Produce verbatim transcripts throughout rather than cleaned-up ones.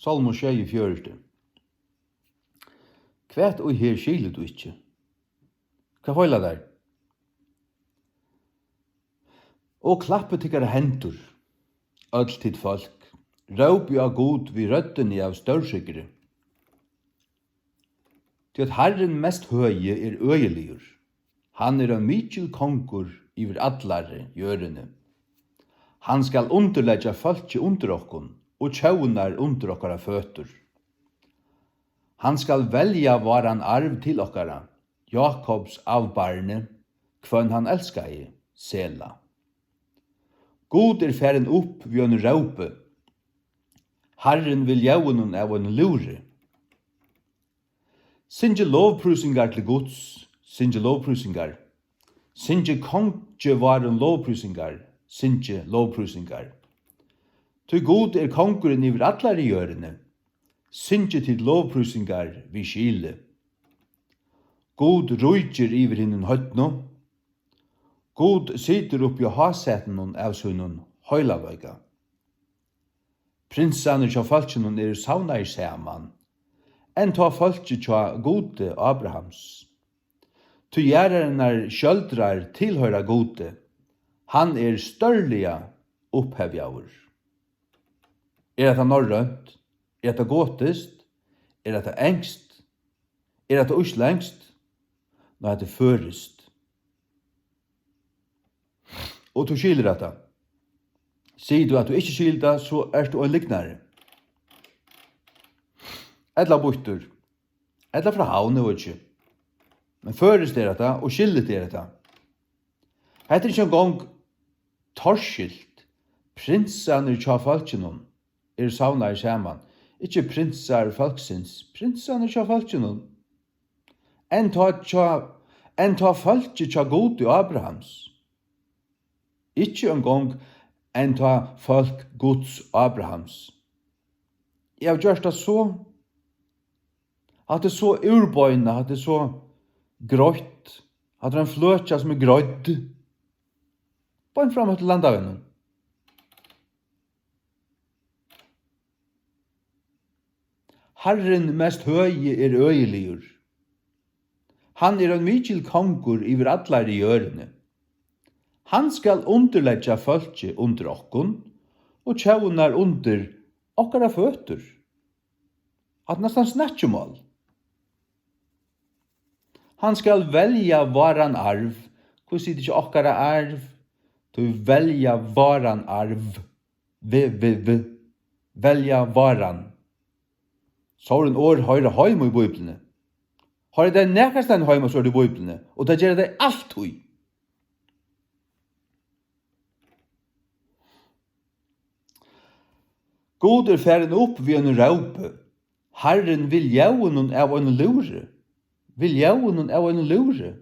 Sálmur sjeyogfjøruti. Hvat í her skilir tú ikki? Hvat feilar tær? Og klappið tykkara hendur, øll tit fólk, rópið á Gud við røddini av stórsigri. Tí at Harrin mest høgi er øgiligur, hann er ein mikil kongur yvir allari jørðini. Hann skal undirleggja fólki undir okkum og tjóðirnar undir okkara føtur. Hann skal velja váran arv til okkara, Jakobs avbarni, hvønn hann elskaði, Sela. Gud er farin upp við einum rópi. Harrin við ljóðinum av einum lúðri. Syngið lovprísingar til Guds, syngið lovprísingar. Syngið kongi várum lovprísingar, syngið lovprísingar. Tí Gud er kongurin yvir allari jørðini. Syngið tit lovprísingar við skili. Gud ríkir yvir hinum hødnu. Gud situr uppi á hásætinum av sínum heilagleika. Prinsarnir hjá fólkinum eru savnaðir saman, enn tá fólkið hjá Gudi Abrahams. Tí jarðarinnar skjøldrar tilhoyra Gudi, hann er stórliga upphevjaður. Er hetta norrønt? Er hetta gotiskt? Er hetta enskt? Er hetta íslendskt? Nei, hetta er føroyskt. Og tú skilir hetta. Sigur tú, at tú ikki skilir tað, so ert tú ein lygnari. Ella býttur. Ella frá Havn, eg veit ikki. Men føroyskt er hetta, og skilligt er hetta. Hetta er ikki eingong torskilt. Prinsarnir hjá fólkinum eru savnaðir saman. Ikki prinsar fólksins, prinsarnir hjá fólkinum. Enn tá hjá, enn tá fólkið hjá Gudi Abrahams. Ikki eingong enn tá fólk Guds Abrahams. Eg havi gjørt tað so. Hatta er so úrbeinað, hatta er so greitt. Hatta er ein fløkja sum er greidd. Beint fram eftir landavegnum. Harrin mest høgi er øgiligur. Hann er ein mikil kongur yvir allari jørðini. Hann skal undirleggja fólkið undir okkum og tjóðirnar undir okkara føtur. Hatta er næstan snakkimál. Hann skal velja váran arv. Hví sigur tú ikki okkara arv? Tú velja váran arv. V, v, v. Velja váran. Sovorðin orð hoyra heima í Bíbliuni. Hoyra tey nakrastaðni heima, so er tað í Bíbliuni. Og tað gera tey altíð. Gud er farin upp við einum rópi. Harrin við ljóðinum av einum lúðri. Við ljóðinum av einum lúðri.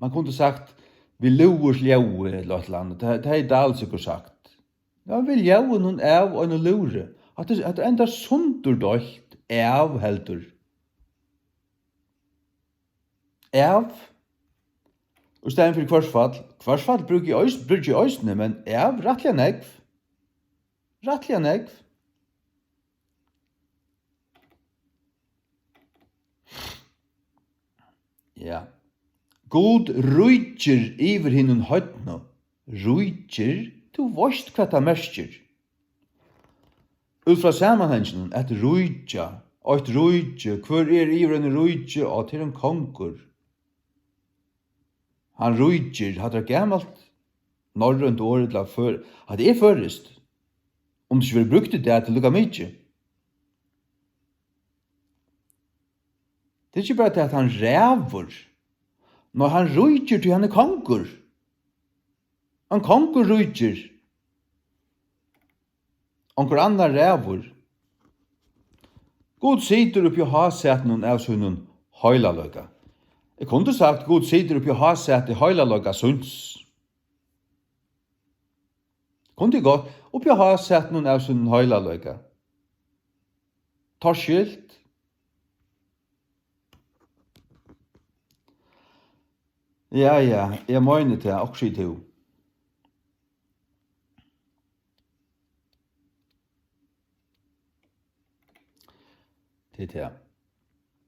Man kundi sagt, við lúðurs ljóði, ella eitt ella annað. Tað, tað hevði Dahl sikkurt sagt. Ja, við ljóðinum av einum lúðri. Hatta, hatta endar sundurdeilt av heldur. Av. Í staðin fyri hvørsfall. Hvørsfall brúki eg eis-, brúki eg eisini, men av rættiliga nógv. Rættiliga nógv. Ja. Gud ríkir yvir hinum hødnu. Ríkir, tú veitst, hvat tað merkir. Út frá samanhanginum at ríkja, eitt ríki, hvør er yvir einum ríki? Á, tað er ein kongur. Hann ríkir, hatta er gamalt norrønt orð, ella før, hatta er føroyskt. Um tað ikki verður brúkt í dag, tað er líka mikið. Tað er ikki bara tað, at hann ræður. Nei, hann ríkir, tí hann er kongur. Ein kongur ríkir. Onkur annar ræður. Gud situr uppi á hásætinum av sínum heilagleika. Eg kundi sagt, Gud situr uppi á hásæti heilagleika síns. Kundi eg gott, uppi á hásætinum av sínum heilagleika. Torskilt. Ja, ja, eg meini tað, okkurt sigur tú. Tað er tað.